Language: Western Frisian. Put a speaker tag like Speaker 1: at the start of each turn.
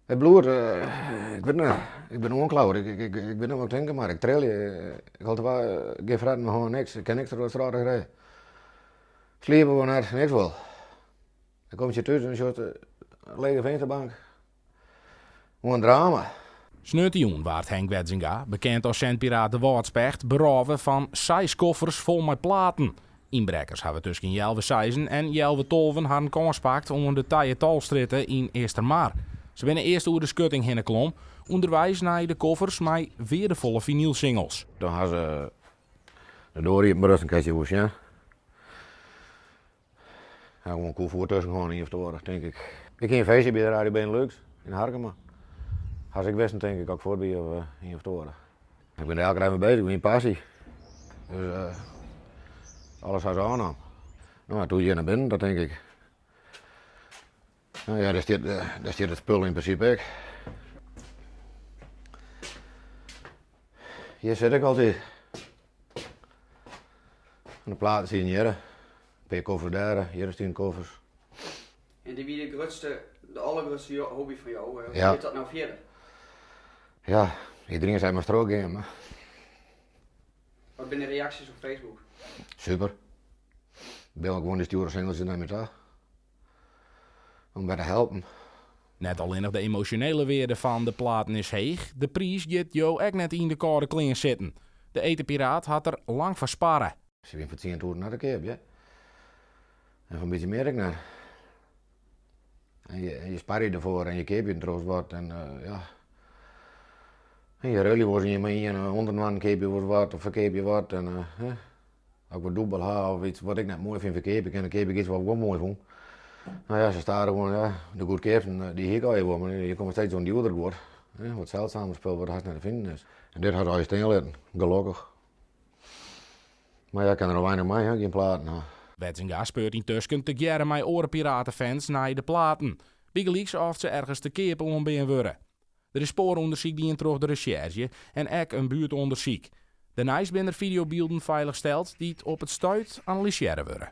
Speaker 1: It bloed, ik wit net, ik bin oanklaud, ik wit net wat ik tinke moat, ik trilje, ik hâld gjin fretten mear hân, niks, ik kin niks troch de strjitte ride. Sliepe wol net, niks wol. Dan komst je thús en sjochst in lege finsterbank. Gewoan in drama.
Speaker 2: Sneontejûn waard Henk Wedzinga, bekend as sintpiraat de Wâldspecht, berôve fan seis koffers fol mei platen. Ynbrekkers hawwe tusken healwei seizen en healwei tolven harren kâns pakt oan de Teye Tolstrjitte yn Eastermar. Se binne earst oer de skutting hinne klom, ûnderweis nei de koffers mei weardefolle finylsingles.
Speaker 1: Dan ha se de doar iepenbrutsen, kinst je wol sjen. Ha gewoan koefoer tusken hân ien of oare, tink ik. Ik hie in feestje by de Radio Benelux yn Harkema. Ha se ek wisten tink ik, as ik fuort wie of ien of oare. Ik bin der elke dei mei bezig, myn passy. Dus alles ha se ôfnaam. No, toen hjir nei binnen, dat tink ik. No ja, dêr stiet, dêr stiet it spul yn prinsipe ek. Hjir sit ik altyd. En de platen stean hjir. In pear koffers dêr, hjir stean koffers.
Speaker 3: En dit wie de grutste, de allergrutste hobby fan jo. Hoe
Speaker 1: Ja.
Speaker 3: giet dat no fierder?
Speaker 1: Ja, iderien sei moatst trochgean, mar
Speaker 3: Wat binne de reaksjes op Facebook?
Speaker 1: super. Bin gewoan dy stjoere singeltsjes nei my ta. Om wer te helpen.
Speaker 2: Net allinnich de emosjonele wearde fan de platen is heech, de priis giet jo ek net yn de kâlde klean sitten. De etepiraat hat der lang foar sparre.
Speaker 1: Se wiene foar 10,000 net te keap, hear. En foar in bytsje mear ek net. En je sparje derfoar en je keapje trochs wat en ja. En je ruilje wolris ien mei ien, ûnderinoar keapje wolris wat of ferkeapje wat en hè. As ik wat dûbel ha of iets wat ik net moai fyn ferkeapje kin, dan keapje ik iets wat ik wol moai fûn. No ja, se stadichoan, ja, de goedkeapsten dy hie ik allegear wol, mar je komme steeds oan djoerder guod. Hè, wat seldsumer spul wat hast net te finen is. En dit hat allegear stean litten, gelokkich. Mar ja, ik kin der no weinich mei, hè, gjin platen ha.
Speaker 2: Wedzinga speurt yntusken tegearre mei oare piratefans nei de platen. Bygelyks oft se ergens te keap oanbean wurde. Der is spoarûndersyk dien troch de resjerzje en ek in buertûndersyk. Dêrneist binne der fideobylden feilichsteld dy't op it stuit analysearre wurde.